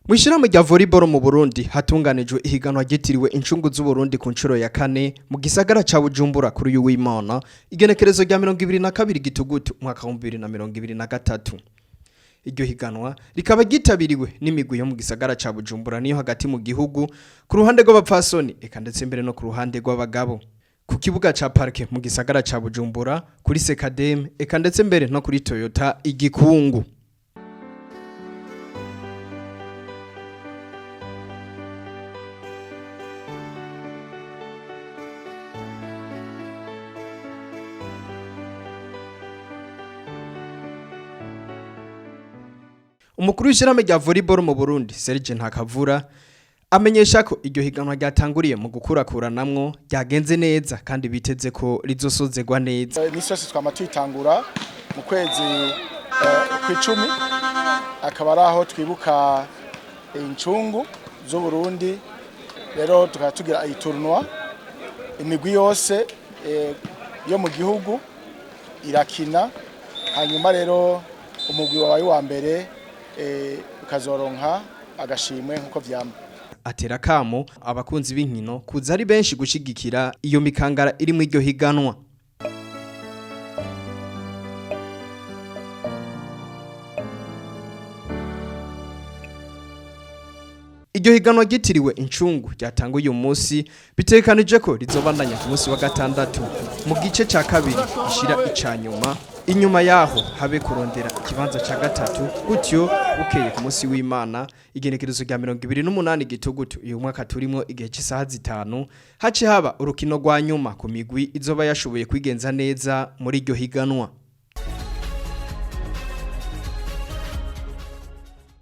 Mw'ishirahamwe rya volleyball mu Burundi hatunganijwe ihiganwa ryitiriwe incungu z'Uburundi ku nshuro ya kane mu gisagara ca Bujumbura kuri uyu w'Imana, igenekerezo rya 22 Gitugutu umwaka wa 2023. Iryo higanwa rikaba ryitabiriwe n'imigwi yo mu gisagara ca Bujumbura niyo hagati mu gihugu ku ruhande rw'abapfasoni, eka ndetse mbere no ku ruhande rw'abagabo. Ku kibuga ca Parke mu gisagara ca Bujumbura, kuri Sekadem, eka ndetse mbere no kuri Toyota Igikungu. Umukuru w'ishyirahamwe rya volleyball mu Burundi, Serge Ntakavura, amenyesha ko iryo higanwa ryatanguriye mu gukurakuranamwo ryagenze neza kandi biteze ko rizosozegwa neza. Iminsi yose twama tuyitangura mu kwezi kw'icumi, akaba ari aho twibuka incungu z'Uburundi. Rero tukaba tugira iyi tournoi, imigwi yose yo mu gihugu irakina, hanyuma rero umugwi wabaye uwa mbere ukazoronka agashimwe nk'uko vyama. Atera kamo abakunzi b'inkino kuza ari benshi gushigikira iyo mikangara iri mu iryo higanwa. Iryo higanwa ryitiriwe incungu ryatanga uyu munsi bitekanije ko rizobandanya ku munsi wa gatandatu mu gice ca kabiri gishira ica nyuma, inyuma yaho habe kurondera ikibanza ca gatatu, gutyo bukeye ku munsi w'Imana igenekerezo rya 28 Gitugutu uyu mwaka turimo igihe cy'isaha 5 hace haba urukino rwa nyuma ku migwi izoba yashoboye kwigenza neza muri iryo higanwa.